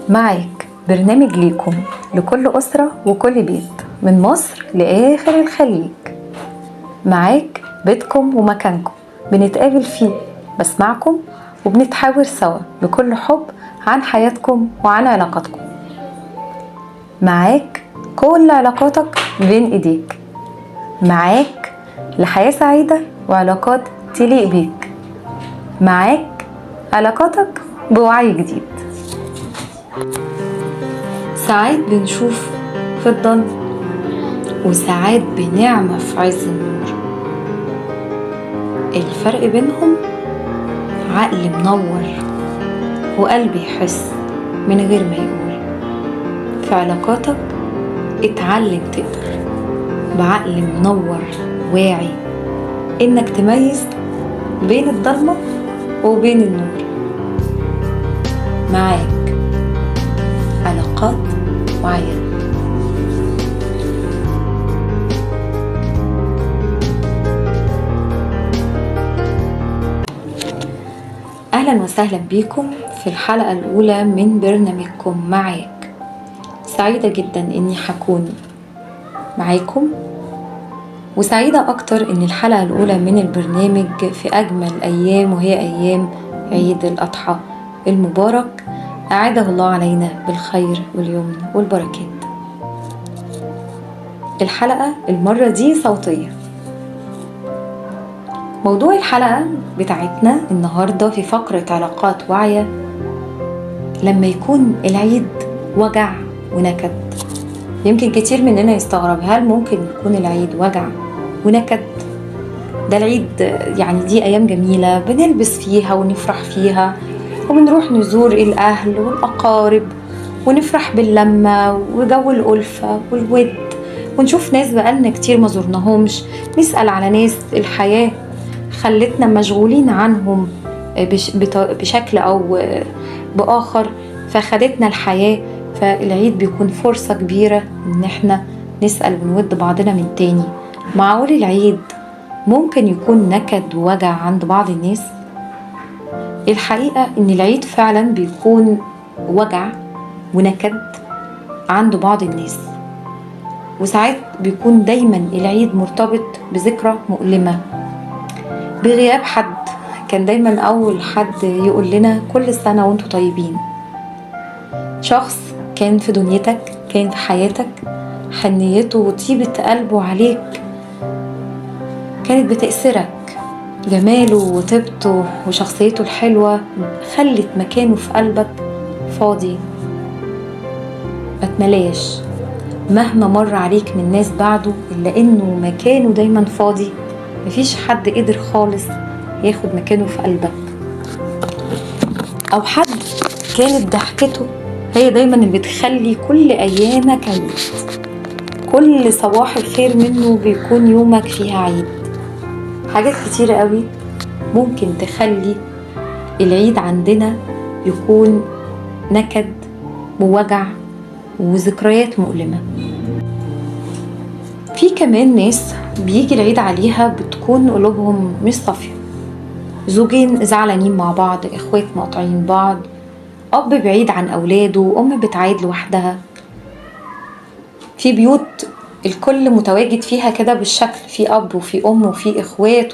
معاك برنامج ليكم لكل أسرة وكل بيت من مصر لآخر الخليج. معاك بيتكم ومكانكم بنتقابل فيه، بسمعكم وبنتحاور سوا بكل حب عن حياتكم وعن علاقاتكم. معاك كل علاقاتك بين ايديك، معاك لحياة سعيدة وعلاقات تليق بيك، معاك علاقاتك بوعي جديد. ساعات بنشوف في الضل وساعات بنعمة في عز النور. الفرق بينهم عقل منور وقلب يحس من غير ما يقول. في علاقاتك اتعلم تقدر بعقل منور واعي انك تميز بين الضلمة وبين النور. معاك علاقات واعية. اهلا وسهلا بيكم في الحلقة الاولى من برنامجكم معاك. سعيدة جدا اني هكون معاكم، وسعيدة اكتر ان الحلقة الاولى من البرنامج في اجمل ايام، وهي ايام عيد الاضحى المبارك، أعاده الله علينا بالخير واليمن والبركات. الحلقة المرة دي صوتية. موضوع الحلقة بتاعتنا النهاردة في فقرة علاقات واعية، لما يكون العيد وجع ونكد. يمكن كتير مننا يستغرب، هل ممكن يكون العيد وجع ونكد؟ ده العيد يعني دي أيام جميلة بنلبس فيها ونفرح فيها، وبنروح نزور الأهل والأقارب ونفرح باللمة وجو الألفة والود، ونشوف ناس بقالنا كتير ما زرناهمش، نسأل على ناس الحياة خلتنا مشغولين عنهم بشكل أو بآخر، فخدتنا الحياة. فالعيد بيكون فرصة كبيرة إن احنا نسأل ونود بعضنا من تاني. معقول العيد ممكن يكون نكد ووجع عند بعض الناس؟ الحقيقة إن العيد فعلا بيكون وجع ونكد عند بعض الناس، وساعات بيكون دايما العيد مرتبط بذكرى مؤلمة، بغياب حد كان دايما أول حد يقول لنا كل سنة وانتوا طيبين، شخص كان في دنيتك، كان في حياتك، حنيته وطيبة قلبه عليك كانت بتأسرك، جماله وطيبته وشخصيته الحلوة خلت مكانه في قلبك فاضي ما تملاش. مهما مر عليك من ناس بعده إلا إنه مكانه دايما فاضي، مفيش حد قدر خالص ياخد مكانه في قلبك. أو حد كانت ضحكته هي دايما اللي بتخلي كل أيامك عيد، كل صباح الخير منه بيكون يومك فيها عيد. حاجات كتير قوي ممكن تخلي العيد عندنا يكون نكد ووجع وذكريات مؤلمة. في كمان ناس بيجي العيد عليها بتكون قلوبهم مش صافية، زوجين زعلانين مع بعض، اخوات مقاطعين بعض، اب بعيد عن اولاده، ام بتعيد لوحدها. في بيوت الكل متواجد فيها كده بالشكل، في اب وفي ام وفي اخوات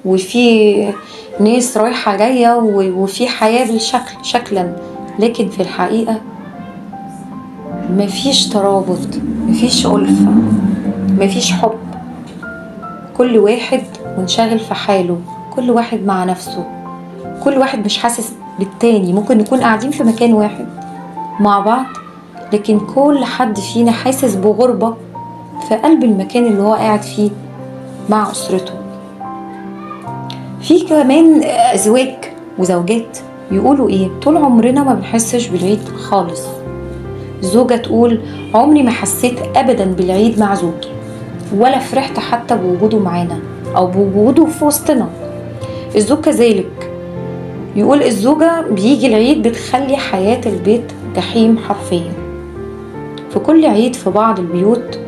وفي ناس رايحة جاية وفي حياة بالشكل شكلا، لكن في الحقيقة مفيش ترابط، مفيش ألفة، مفيش حب. كل واحد منشغل في حاله، كل واحد مع نفسه، كل واحد مش حاسس بالتاني. ممكن نكون قاعدين في مكان واحد مع بعض، لكن كل حد فينا حاسس بغربة في قلب المكان اللي هو قاعد فيه مع أسرته. في كمان أزواج وزوجات يقولوا إيه؟ طول عمرنا ما بنحسش بالعيد خالص. الزوجة تقول عمري ما حسيت أبدا بالعيد مع زوجي، ولا فرحت حتى بوجوده معانا أو بوجوده في وسطنا. الزوج كذلك يقول الزوجة بيجي العيد بتخلي حياة البيت جحيم حرفيا. في كل عيد في بعض البيوت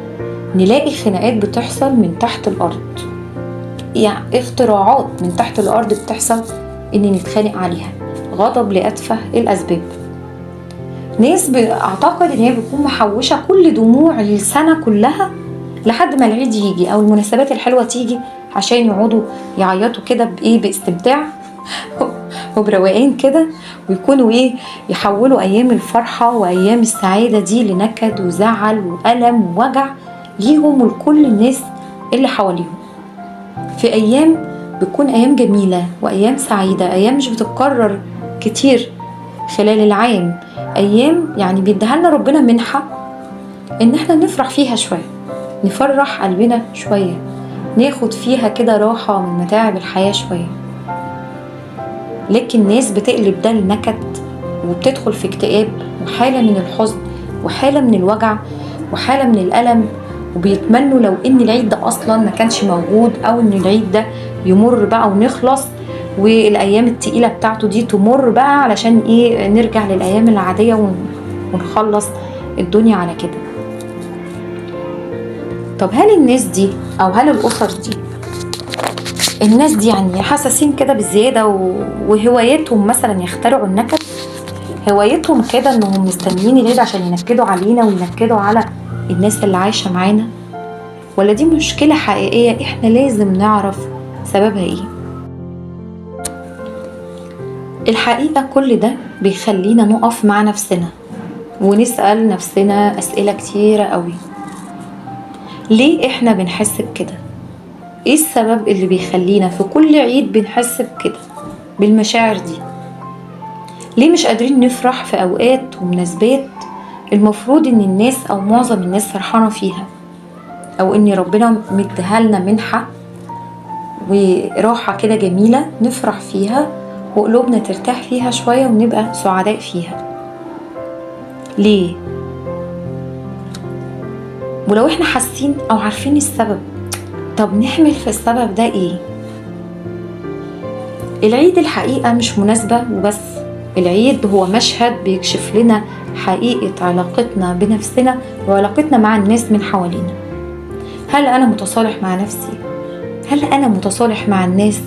نلاقي خناقات بتحصل من تحت الأرض، يعني اختراعات من تحت الأرض بتحصل إن نتخانق عليها، غضب لأتفه الأسباب. ناس اعتقد ان هي بتكون محوشه كل دموع السنة كلها لحد ما العيد يجي او المناسبات الحلوة تيجي، عشان يقعدوا يعيطوا كده بايه، باستمتاع وبروقان كده، ويكونوا ايه، يحولوا ايام الفرحة وايام السعادة دي لنكد وزعل والم ووجع ليهم ولكل الناس اللي حواليهم. في ايام بتكون ايام جميلة وايام سعيدة، ايام مش بتتكرر كتير خلال العام، ايام يعني بيديها لنا ربنا منحه ان احنا نفرح فيها شوية، نفرح قلبنا شوية، ناخد فيها كده راحة من متاعب الحياة شوية. لكن ناس بتقلب ده لنكد، وبتدخل في اكتئاب وحاله من الحزن وحاله من الوجع وحاله من الالم، وبيتمنوا لو ان العيد ده اصلا ما كانش موجود، او ان العيد ده يمر بقى ونخلص، والايام التقيله بتاعته دي تمر بقى علشان ايه، نرجع للايام العادية ونخلص الدنيا على كده. طب هل الناس دي او هل الاسر دي، الناس دي يعني حساسين كده بالزيادة وهوايتهم مثلا يخترعوا النكد، هوايتهم كده انهم مستنيين العيد عشان ينكدوا علينا وينكدوا على الناس اللي عايشه معانا؟ ولا دي مشكلة حقيقية احنا لازم نعرف سببها ايه؟ الحقيقة كل ده بيخلينا نقف مع نفسنا ونسأل نفسنا أسئلة كتيرة قوي. ليه احنا بنحس بكده؟ ايه السبب اللي بيخلينا في كل عيد بنحس بكده، بالمشاعر دي؟ ليه مش قادرين نفرح في أوقات ومناسبات المفروض ان الناس او معظم الناس فرحانة فيها، او ان ربنا مديها لنا منحة وراحة كده جميلة نفرح فيها وقلوبنا ترتاح فيها شوية ونبقى سعداء فيها؟ ليه؟ ولو احنا حاسين او عارفين السبب، طب نحمل في السبب ده ايه؟ العيد الحقيقة مش مناسبة وبس، العيد هو مشهد بيكشف لنا حقيقة علاقتنا بنفسنا وعلاقتنا مع الناس من حوالينا. هل أنا متصالح مع نفسي؟ هل أنا متصالح مع الناس؟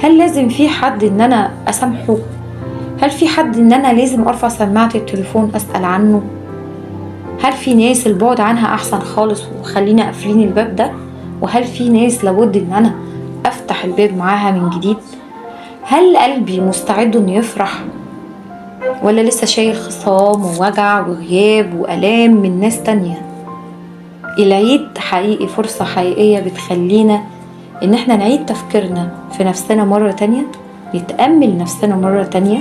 هل لازم في حد إن أنا أسامحه؟ هل في حد إن أنا لازم أرفع سماعة التليفون أسأل عنه؟ هل في ناس البعد عنها أحسن خالص وخلينا قافلين الباب ده؟ وهل في ناس لابد إن أنا أفتح الباب معاها من جديد؟ هل قلبي مستعد إنه يفرح ولا لسه شايل خصام ووجع وغياب وألام من ناس تانية؟ العيد حقيقي فرصة حقيقية بتخلينا إن احنا نعيد تفكيرنا في نفسنا مرة تانية، نتأمل نفسنا مرة تانية،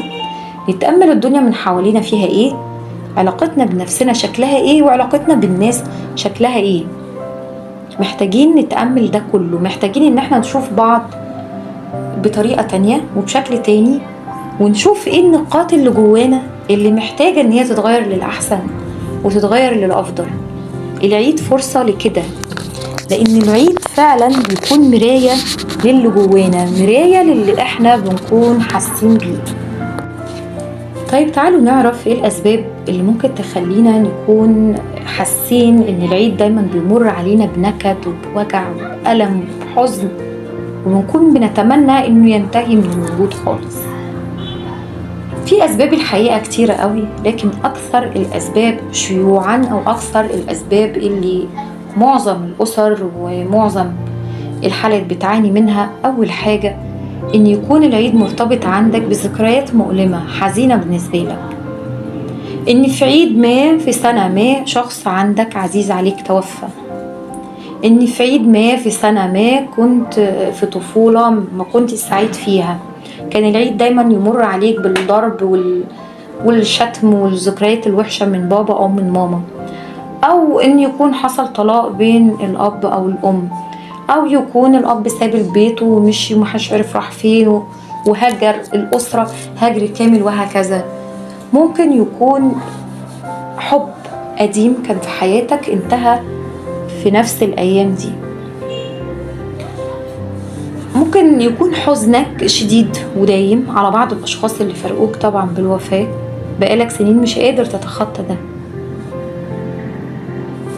نتأمل الدنيا من حوالينا فيها إيه، علاقتنا بنفسنا شكلها إيه، وعلاقتنا بالناس شكلها إيه. محتاجين نتأمل ده كله، محتاجين إن احنا نشوف بعض بطريقة تانية وبشكل تاني، ونشوف ايه النقاط اللي جوانا اللي محتاجة ان هي تتغير للأحسن وتتغير للأفضل. العيد فرصة لكده، لأن العيد فعلا بيكون مراية للي جوانا، مراية للي احنا بنكون حاسين بيه. طيب تعالوا نعرف ايه الأسباب اللي ممكن تخلينا نكون حاسين ان العيد دايما بيمر علينا بنكد وبوجع وبألم وبحزن، ونكون بنتمنى انه ينتهي من الوجود خالص. في أسباب الحقيقة كتيرة قوي، لكن أكثر الأسباب شيوعا أو أكثر الأسباب اللي معظم الأسر ومعظم الحالات بتعاني منها، أول حاجة إن يكون العيد مرتبط عندك بذكريات مؤلمة حزينة بالنسبة لك، إن في عيد ما في سنة ما شخص عندك عزيز عليك توفى، إن في عيد ما في سنة ما كنت في طفولة ما كنت سعيد فيها، كان العيد دايما يمر عليك بالضرب والشتم والذكريات الوحشة من بابا أو من ماما، أو إن يكون حصل طلاق بين الأب أو الأم، أو يكون الأب ساب البيت ومشي ومحدش عارف راح فين وهجر الأسرة هجر كامل وهكذا. ممكن يكون حب قديم كان في حياتك انتهى في نفس الأيام دي. ممكن يكون حزنك شديد ودايم على بعض الأشخاص اللي فرقوك طبعا بالوفاة، بقالك سنين مش قادر تتخطى ده،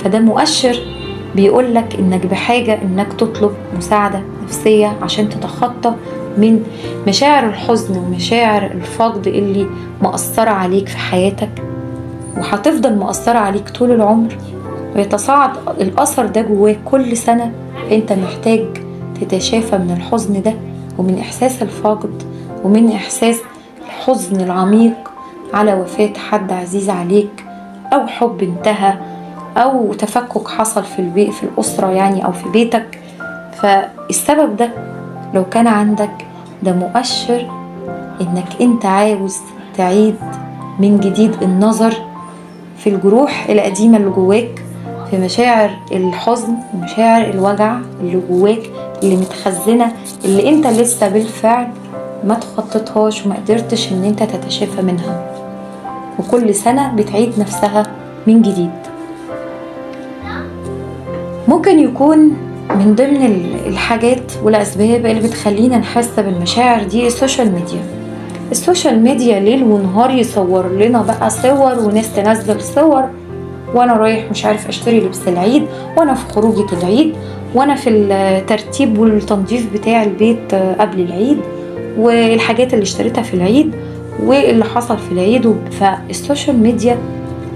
فده مؤشر بيقولك إنك بحاجة إنك تطلب مساعدة نفسية عشان تتخطى من مشاعر الحزن ومشاعر الفقد اللي مأثرة عليك في حياتك وهتفضل مؤثرة عليك طول العمر ويتصاعد الأثر ده جواك كل سنة، انت محتاج تتشافى من الحزن ده ومن إحساس الفقد ومن إحساس الحزن العميق على وفاة حد عزيز عليك، أو حب انتهى، أو تفكك حصل في البيت، في الأسرة يعني، أو في بيتك. فالسبب ده لو كان عندك، ده مؤشر إنك أنت عاوز تعيد من جديد النظر في الجروح القديمة اللي جواك، في مشاعر الحزن ومشاعر الوجع اللي جواك اللي متخزنة، اللي انت لسه بالفعل ما تخططهاش وما قدرتش ان انت تتشافى منها، وكل سنة بتعيد نفسها من جديد. ممكن يكون من ضمن الحاجات والأسباب اللي بتخلينا نحس بالمشاعر دي ال social media. ال social media ليل ونهار يصور لنا بقى صور، وناس تنزل صور، وانا رايح مش عارف اشتري لبس العيد، وانا في خروجة العيد، وانا في الترتيب والتنظيف بتاع البيت قبل العيد، والحاجات اللي اشتريتها في العيد، واللي حصل في العيد. فال social media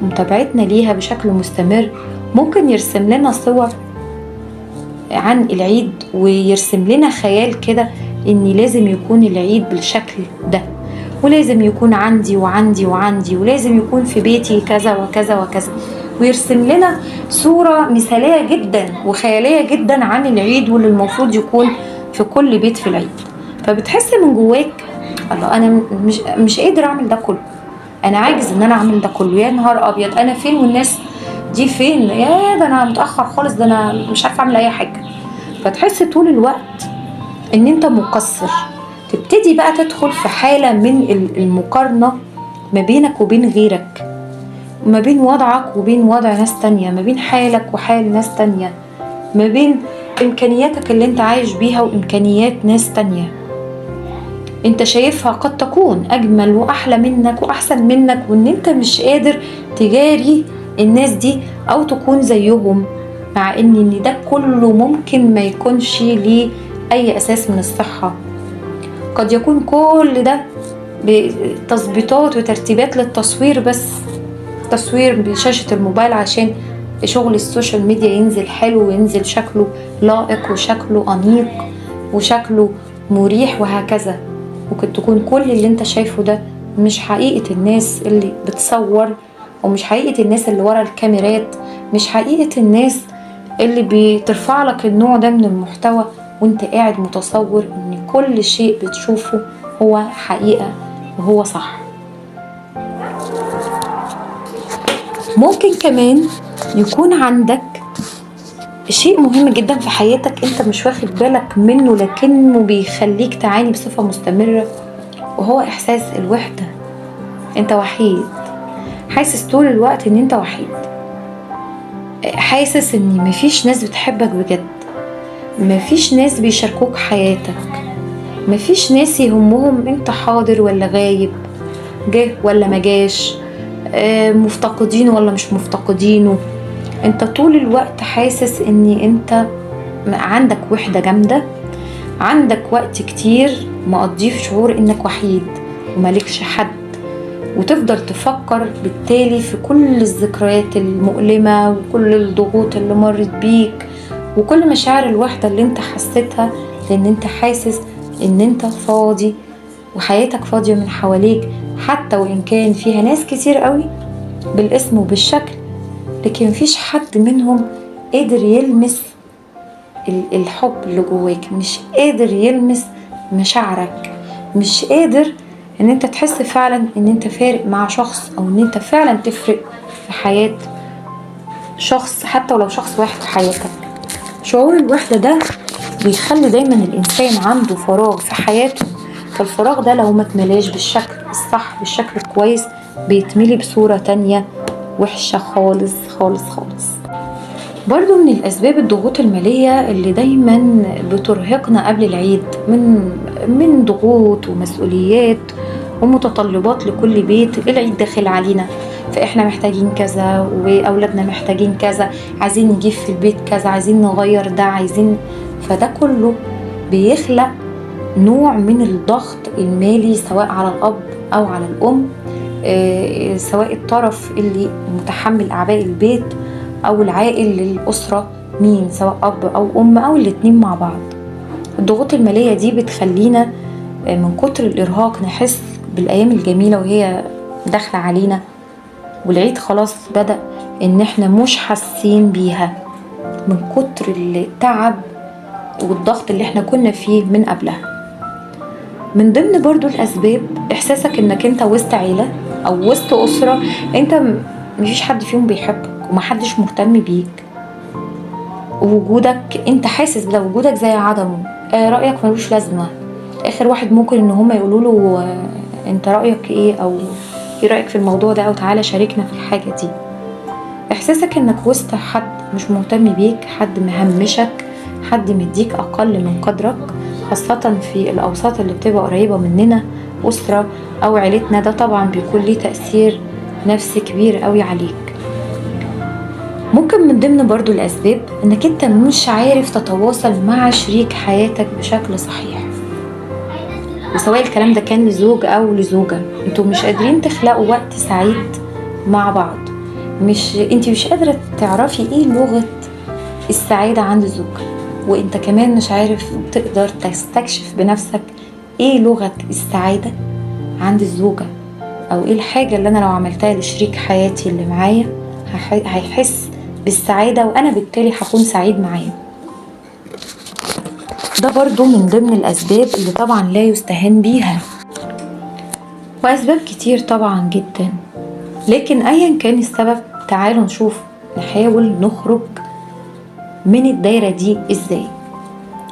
متابعتنا ليها بشكل مستمر ممكن يرسم لنا صور عن العيد، ويرسم لنا خيال كده ان لازم يكون العيد بالشكل ده، ولازم يكون عندي وعندي وعندي، ولازم يكون في بيتي كذا وكذا وكذا، ويرسم لنا صورة مثالية جدا وخيالية جدا عن العيد واللي المفروض يكون في كل بيت في العيد. فبتحس من جواك الله انا مش قادر اعمل ده كله، انا عاجز ان انا اعمل ده كله، يا نهار ابيض انا فين والناس دي فين، يا ده انا متاخر خالص، ده انا مش عارفه اعمل اي حاجة. فتحس طول الوقت ان انت مقصر. تبتدي بقى تدخل في حاله من المقارنة ما بينك وبين غيرك، ما بين وضعك وبين وضع ناس تانية، ما بين حالك وحال ناس تانية، ما بين امكانياتك اللي انت عايش بيها وامكانيات ناس تانية انت شايفها قد تكون اجمل واحلى منك واحسن منك، وان انت مش قادر تجاري الناس دي او تكون زيهم، مع ان ده كله ممكن ما يكونش ليه اي اساس من الصحة. قد يكون كل ده بتظبيطات وترتيبات للتصوير بس، تصوير بشاشة الموبايل عشان شغل ال social media ينزل حلو وينزل شكله لائق وشكله أنيق وشكله مريح وهكذا. ممكن تكون كل اللي انت شايفه ده مش حقيقة الناس اللي بتصور، ومش حقيقة الناس اللي ورا الكاميرات، مش حقيقة الناس اللي بترفع لك النوع ده من المحتوى وانت قاعد متصور ان كل شيء بتشوفه هو حقيقة وهو صح. ممكن كمان يكون عندك شيء مهم جدا في حياتك انت مش واخد بالك منه، لكنه بيخليك تعاني بصفة مستمرة، وهو احساس الوحدة. انت وحيد، حاسس طول الوقت ان انت وحيد، حاسس ان مفيش ناس بتحبك بجد، مفيش ناس بيشاركوك حياتك، مفيش ناس يهمهم انت حاضر ولا غايب، جه ولا ما جاش، مفتقدينه ولا مش مفتقدينه. انت طول الوقت حاسس ان انت عندك وحدة جامدة، عندك وقت كتير مقضية في شعور انك وحيد ومالكش حد، وتفضل تفكر بالتالي في كل الذكريات المؤلمة وكل الضغوط اللي مرت بيك وكل مشاعر الوحدة اللي انت حسيتها، لان انت حاسس ان انت فاضي وحياتك فاضية من حواليك، حتى وان كان فيها ناس كتير قوي بالاسم وبالشكل، لكن مفيش حد منهم قادر يلمس الحب اللي جواك، مش قادر يلمس مشاعرك، مش قادر ان انت تحس فعلا ان انت فارق مع شخص، او ان انت فعلا تفرق في حياة شخص حتى ولو شخص واحد في حياتك. شعور الوحدة ده بيخلي دايما الانسان عنده فراغ في حياته، فالفراغ ده لو ما اتملاش بالشكل الصح بالشكل الكويس بيتملي بصورة تانية وحشة خالص خالص خالص. برضو من الأسباب الضغوط المالية اللي دايما بترهقنا قبل العيد، من ضغوط ومسؤوليات ومتطلبات لكل بيت. العيد داخل علينا فإحنا محتاجين كذا، وأولادنا محتاجين كذا، عايزين نجيب في البيت كذا، عايزين نغير ده، عايزين، فده كله بيخلق نوع من الضغط المالي سواء على الأب أو على الأم، سواء الطرف اللي متحمل أعباء البيت أو العائل للأسرة، مين، سواء أب أو أم أو الاتنين مع بعض. الضغوط المالية دي بتخلينا من كتر الإرهاق نحس بالأيام الجميلة وهي داخلة علينا والعيد خلاص بدأ، إن إحنا مش حاسين بيها من كتر التعب والضغط اللي إحنا كنا فيه من قبلها. من ضمن برضو الأسباب إحساسك إنك أنت وسط عيلة أو وسط أسرة أنت مفيش حد فيهم بيحبك ومحدش مهتم بيك، ووجودك أنت حاسس بده، وجودك زي عدمه، رأيك ملوش لازمة. آخر واحد ممكن إن هما يقولوا له أنت رأيك إيه أو إيه رأيك في الموضوع ده أو تعالى شاركنا في الحاجة دي. إحساسك إنك وسط حد مش مهتم بيك، حد مهمشك، حد مديك أقل من قدرك، خاصة في الأوساط اللي بتبقى قريبة مننا، أسرة أو عيلتنا، ده طبعا بيكون ليه تأثير نفسي كبير قوي عليك. ممكن من ضمن برضو الأسباب إنك أنت مش عارف تتواصل مع شريك حياتك بشكل صحيح، وسواء الكلام ده كان لزوج أو لزوجة، انتوا مش قادرين تخلقوا وقت سعيد مع بعض، انت مش قادرة تعرفي ايه لغة السعادة عند الزوج، وانت كمان مش عارف تقدر تستكشف بنفسك ايه لغة السعادة عند الزوجة، او ايه الحاجة اللي انا لو عملتها لشريك حياتي اللي معايا هيحس بالسعادة وانا بالتالي هكون سعيد معاه. ده برضو من ضمن الأسباب اللي طبعا لا يستهان بيها، وأسباب كتير طبعا جدا، لكن أيا كان السبب تعالوا نشوف نحاول نخرج من الدايرة دي إزاي.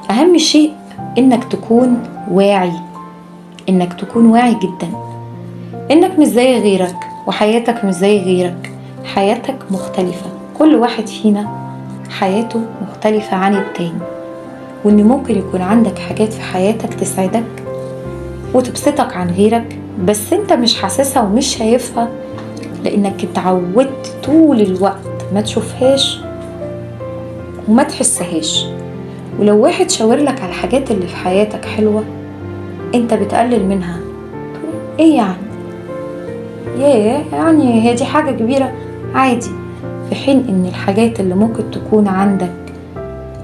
أهم شيء إنك تكون واعي، إنك تكون واعي جدا إنك مش زي غيرك وحياتك مش زي غيرك، حياتك مختلفة، كل واحد فينا حياته مختلفة عن التاني، وإن ممكن يكون عندك حاجات في حياتك تسعدك وتبسطك عن غيرك، بس انت مش حاسسها ومش شايفها لانك اتعودت طول الوقت ما تشوفهاش وما تحسهاش. ولو واحد شاور لك على الحاجات اللي في حياتك حلوة انت بتقلل منها، ايه يعني؟ ياه يعني هي دي حاجة كبيرة؟ عادي. في حين ان الحاجات اللي ممكن تكون عندك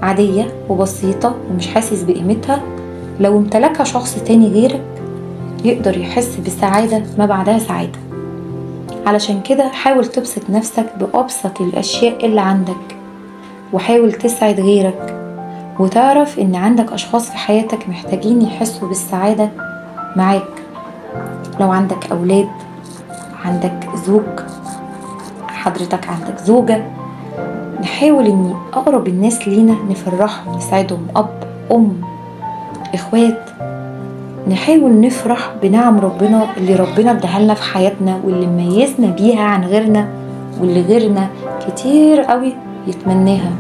عادية وبسيطة ومش حاسس بقيمتها، لو امتلكها شخص تاني غيرك يقدر يحس بسعادة ما بعدها سعادة. علشان كده حاول تبسط نفسك بأبسط الأشياء اللي عندك، وحاول تسعد غيرك، وتعرف إن عندك أشخاص في حياتك محتاجين يحسوا بالسعادة معاك. لو عندك أولاد، عندك زوج، حضرتك عندك زوجة، نحاول إن أقرب الناس لينا نفرحهم، نساعدهم، أب، أم، إخوات، نحاول نفرح بنعم ربنا اللي ربنا اداها لنا في حياتنا واللي ميزنا بيها عن غيرنا، واللي غيرنا كتير قوي يتمناها.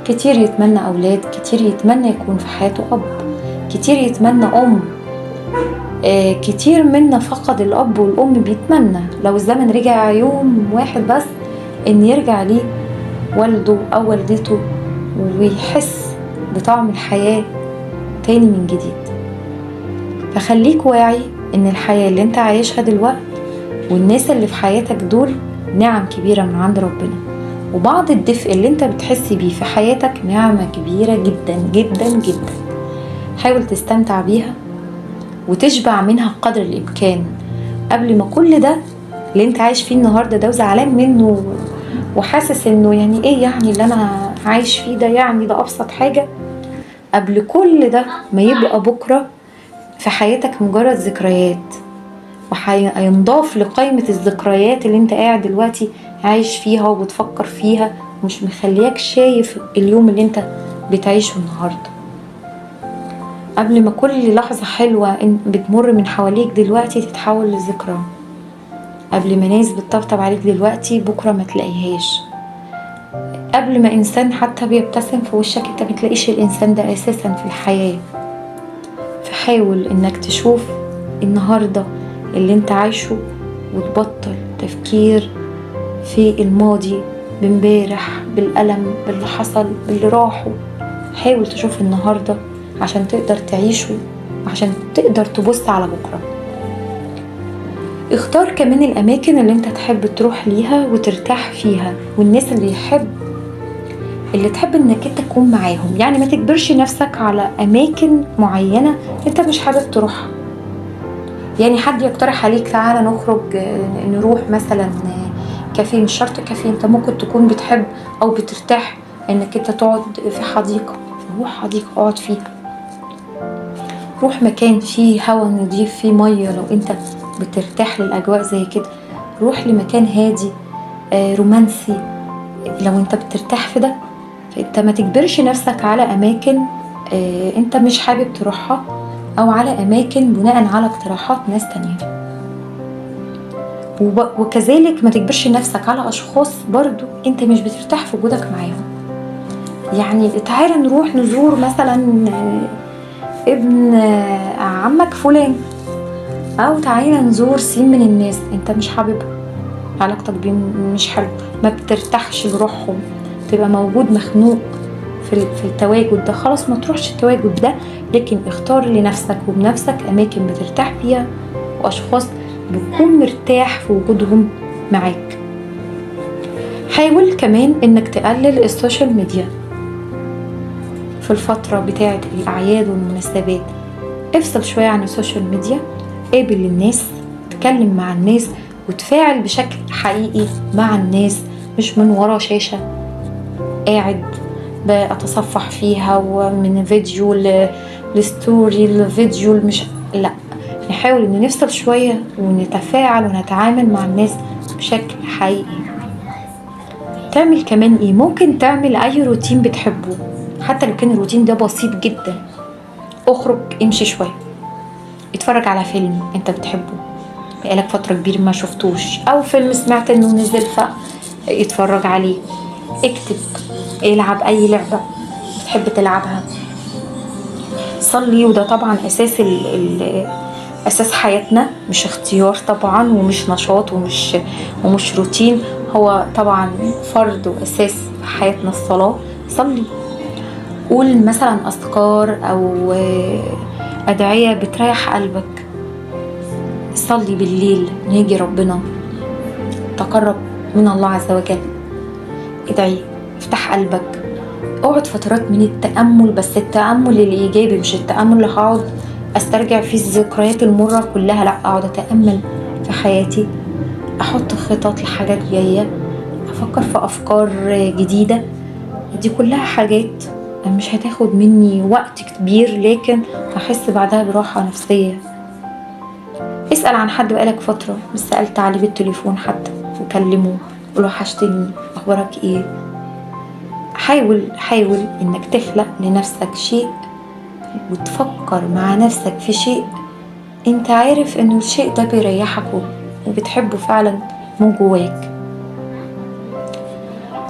كتير يتمنى أولاد، كتير يتمنى يكون في حياته أب، كتير يتمنى أم، كتير منا فقد الأب والأم، بيتمنى لو الزمن رجع يوم واحد بس إن يرجع ليه والده أو والدته ويحس بطعم الحياة تاني من جديد. فخليك واعي إن الحياة اللي انت عايشها دلوقتي والناس اللي في حياتك دول نعم كبيرة من عند ربنا، وبعض الدفء اللي انت بتحس بيه في حياتك نعمة كبيرة جدا جدا جدا، حاول تستمتع بيها وتشبع منها قدر الإمكان قبل ما كل ده اللي انت عايش فيه النهاردة ده وزعلان منه وحاسس انه يعني ايه يعني اللي انا عايش فيه ده، يعني ده ابسط حاجة، قبل كل ده ما يبقى بكرة في حياتك مجرد ذكريات، وهينضاف لقائمة الذكريات اللي انت قاعد دلوقتي عايش فيها وبتفكر فيها ومش مخلياك شايف اليوم اللي انت بتعيشه النهاردة. قبل ما كل لحظة حلوة بتمر من حواليك دلوقتي تتحول لذكرى، قبل ما ناس بتطبطب عليك دلوقتي بكرة ما تلاقيهاش، قبل ما إنسان حتى بيبتسم في وشك انت ما تلاقيش الإنسان ده أساسا في الحياة. فحاول انك تشوف النهاردة اللي انت عايشه وتبطل تفكير في الماضي، بامبارح، بالألم، باللي حصل، باللي راحوا. حاول تشوف النهاردة عشان تقدر تعيشه وعشان تقدر تبص على بكرة. اختار كمان الأماكن اللي انت تحب تروح ليها وترتاح فيها، والناس اللي تحب انك انت تكون معاهم. يعني ما تجبرش نفسك على أماكن معينة انت مش حابب تروحها. يعني حد يقترح عليك تعالى نخرج نروح مثلا كافيه، مش شرط كافيه، انت ممكن تكون بتحب او بترتاح انك انت تقعد في حديقة، روح حديقة اقعد فيها، روح مكان فيه هواء نضيف، فيه مية لو انت بترتاح للأجواء زي كده، روح لمكان هادي رومانسي لو انت بترتاح في ده. فانت ما تجبرش نفسك على أماكن انت مش حابب تروحها، أو على أماكن بناء على اقتراحات ناس تانية. وكذلك ما تجبرش نفسك على أشخاص برضو انت مش بترتاح في وجودك معاهم. يعني تعالى نروح نزور مثلا ابن عمك فلان، او تعالى نزور سين من الناس انت مش حاببها، علاقتك بيهم مش حلوه، ما بترتاحش لروحهم، تبقى موجود مخنوق في التواجد ده، خلاص ما تروحش التواجد ده. لكن اختار لنفسك وبنفسك اماكن بترتاح فيها واشخاص بتكون مرتاح في وجودهم معاك. حاول كمان انك تقلل ال social media في الفترة بتاعة الأعياد والمناسبات. افصل شوية عن ال social media، قابل الناس، اتكلم مع الناس، وتفاعل بشكل حقيقي مع الناس، مش من ورا شاشة قاعد بأتصفح فيها ومن فيديو ل story لفيديو مش، لا، نحاول ان نفصل شوية ونتفاعل ونتعامل مع الناس بشكل حقيقي. تعمل كمان ايه؟ ممكن تعمل اي روتين بتحبه، حتى لو كان الروتين ده بسيط جدا. اخرج، امشي شوية، اتفرج على فيلم انت بتحبه بقالك فترة كبيرة ما شفتوش، او فيلم سمعت انه نزل فاتفرج عليه. اكتب، العب اي لعبة بتحب تلعبها، صلي، وده طبعا اساس اساس حياتنا، مش اختيار طبعا، ومش نشاط، ومش روتين، هو طبعا فرض واساس في حياتنا الصلاة. صلي، قول مثلا اذكار او ادعية بتريح قلبك، صلي بالليل، ناجي ربنا، تقرب من الله عز وجل، ادعي، افتح قلبك، اقعد فترات من التأمل، بس التأمل الإيجابي، مش التأمل اللي هقعد استرجع فيه الذكريات المرة كلها، لا، اقعد اتأمل في حياتي، احط خطط لحاجات جاية، افكر في افكار جديدة. دي كلها حاجات مش هتاخد مني وقت كبير، لكن هحس بعدها براحة نفسية. اسأل عن حد بقالك فترة مش سألت عليه بالتليفون حتى، وكلمه، قوله وحشتني، اخبارك ايه. حاول انك تخلق لنفسك شيء، وتفكر مع نفسك في شيء انت عارف انه الشيء ده بيريحك وبتحبه فعلا من جواك.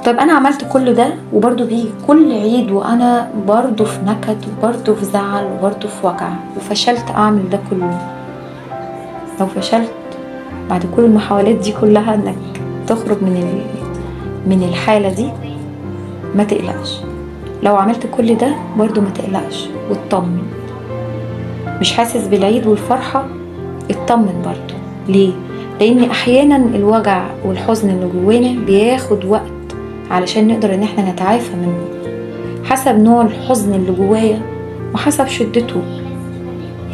طب انا عملت كل ده وبرضو بيجي كل عيد وانا برضو في نكد وبرضو في زعل وبرضو في وجع، وفشلت اعمل ده كله. لو فشلت بعد كل المحاولات دي كلها انك تخرج من الحالة دي، ما تقلقش. لو عملت كل ده برضو ما تقلقش واطمن. مش حاسس بالعيد والفرحة، اطمن برضو. ليه؟ لان احيانا الوجع والحزن اللي جوانا بياخد وقت علشان نقدر ان احنا نتعافى منه، حسب نوع الحزن اللي جوايا وحسب شدته.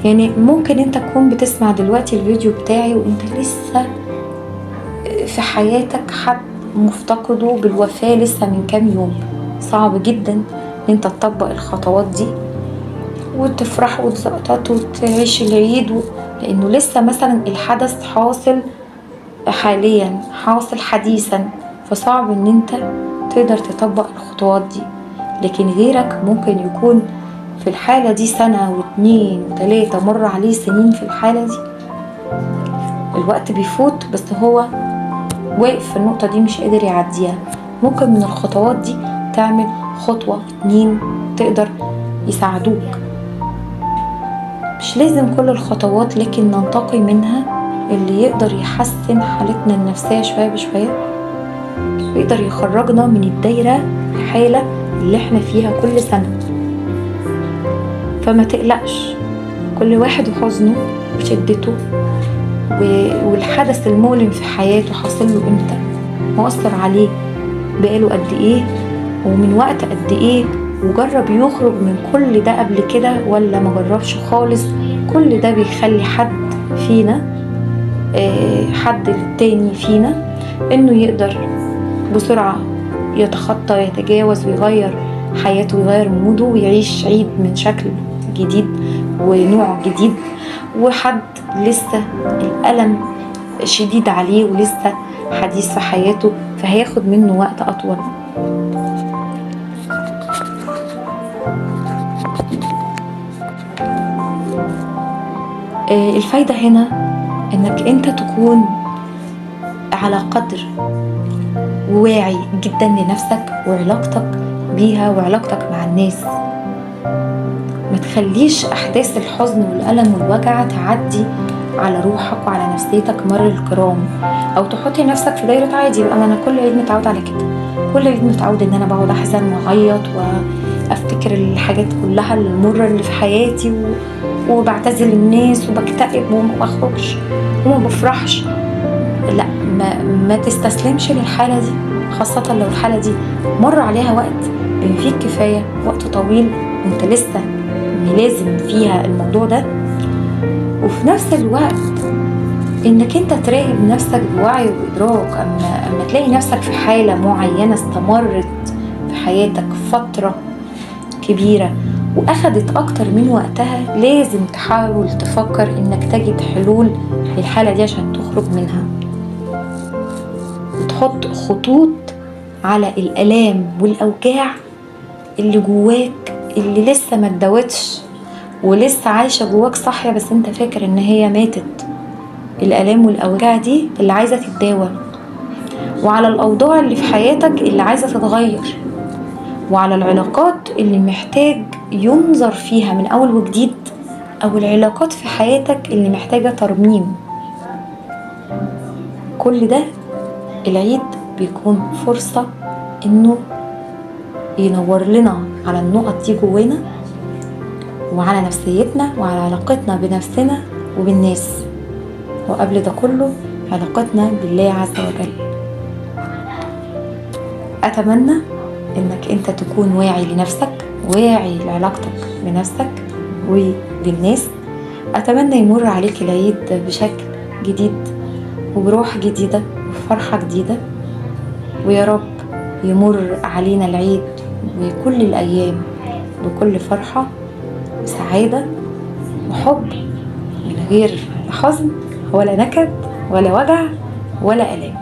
يعني ممكن انت تكون بتسمع دلوقتي الفيديو بتاعي وانت لسه في حياتك حد مفتقده بالوفاة لسه من كام يوم، صعب جدا ان انت تطبق الخطوات دي وتفرح وتزقطط وتعيش العيد لانه لسه مثلا الحدث حاصل حاليا، حاصل حديثا، فصعب ان انت تقدر تطبق الخطوات دي. لكن غيرك ممكن يكون في الحالة دي سنة واتنين وتلاتة، مر عليه سنين في الحالة دي، الوقت بيفوت بس هو واقف في النقطة دي مش قادر يعديها. ممكن من الخطوات دي تعمل خطوة 2 تقدر يساعدوك. مش لازم كل الخطوات، لكن ننتقي منها اللي يقدر يحسن حالتنا النفسية شوية بشوية، ويقدر يخرجنا من الدايرة الحالة اللي احنا فيها كل سنة. فما تقلقش، كل واحد وحزنه وشدته والحدث المؤلم في حياته حاصل له امتى، مؤثر عليه بقاله قد ايه ومن وقت قد ايه، وجرب يخرج من كل ده قبل كده ولا ما جربش خالص. كل ده بيخلي حد فينا، حد التاني فينا، انه يقدر بسرعة يتخطى، يتجاوز، ويغير حياته ويغير موده ويعيش عيد من شكل جديد ونوع جديد. وحد لسه الألم شديد عليه ولسه حديث في حياته، فهياخد منه وقت أطول. الفايدة هنا انك انت تكون على قدر واعي جدا لنفسك وعلاقتك بيها وعلاقتك مع الناس. ما تخليش احداث الحزن والألم والوجع تعدي على روحك وعلى نفسيتك مر الكرام، او تحطي نفسك في دايرة عادي بقى انا كل عيد متعود على كده، كل عيد متعود ان انا بقعد احزن واعيط وافتكر الحاجات كلها المرة اللي في حياتي وبعتزل الناس وبكتئب وما بخرجش وما بفرحش. لا، ما تستسلمش للحالة دي، خاصة لو الحالة دي مر عليها وقت بما فيه الكفاية، وقت طويل وانت لسه ملازم فيها الموضوع ده. وفي نفس الوقت انك انت تراقب نفسك بوعي وإدراك. اما تلاقي نفسك في حالة معينة استمرت في حياتك فترة كبيرة واخدت اكتر من وقتها، لازم تحاول تفكر انك تجد حلول للحالة دي عشان تخرج منها، وتحط خطوط على الالام والاوجاع اللي جواك اللي لسه ما اتداوتش ولسه عايشة جواك صاحية بس انت فاكر ان هي ماتت. الالام والاوجاع دي اللي عايزة تتداوى، وعلى الاوضاع اللي في حياتك اللي عايزة تتغير، وعلى العلاقات اللي محتاج ينظر فيها من اول وجديد، او العلاقات في حياتك اللي محتاجة ترميم. كل ده العيد بيكون فرصة انه ينور لنا على النقط دي جوانا وعلى نفسيتنا وعلى علاقتنا بنفسنا وبالناس، وقبل ده كله علاقتنا بالله عز وجل. أتمنى انك انت تكون واعي لنفسك، واعي لعلاقتك بنفسك وبالناس. أتمنى يمر عليك العيد بشكل جديد وبروح جديدة وفرحة جديدة، ويا رب يمر علينا العيد وكل الأيام بكل فرحة وسعادة وحب، من غير حزن ولا نكد ولا وجع ولا آلام.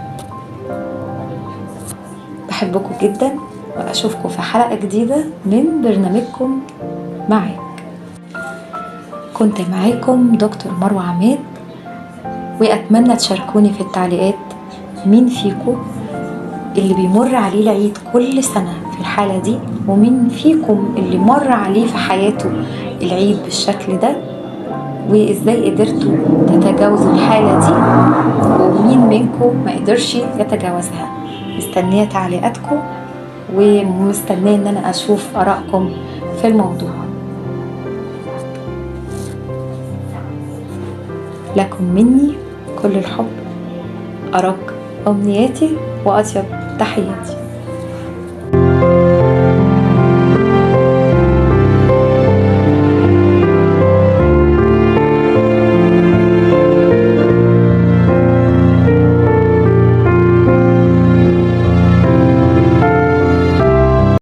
بحبكم جدا، وأشوفكم في حلقة جديدة من برنامجكم معاك. كنت معاكم دكتور مروة عماد، وأتمنى تشاركوني في التعليقات مين فيكم اللي بيمر عليه العيد كل سنة في الحالة دي، ومين فيكم اللي مر عليه في حياته العيد بالشكل ده، وإزاي قدرتوا تتجاوزوا الحالة دي، ومين منكم ما قدرش يتجاوزها. مستنية تعليقاتكم ومستنية ان انا اشوف ارائكم في الموضوع. لكم مني كل الحب، أراك أمنياتي وأطيب تحياتي.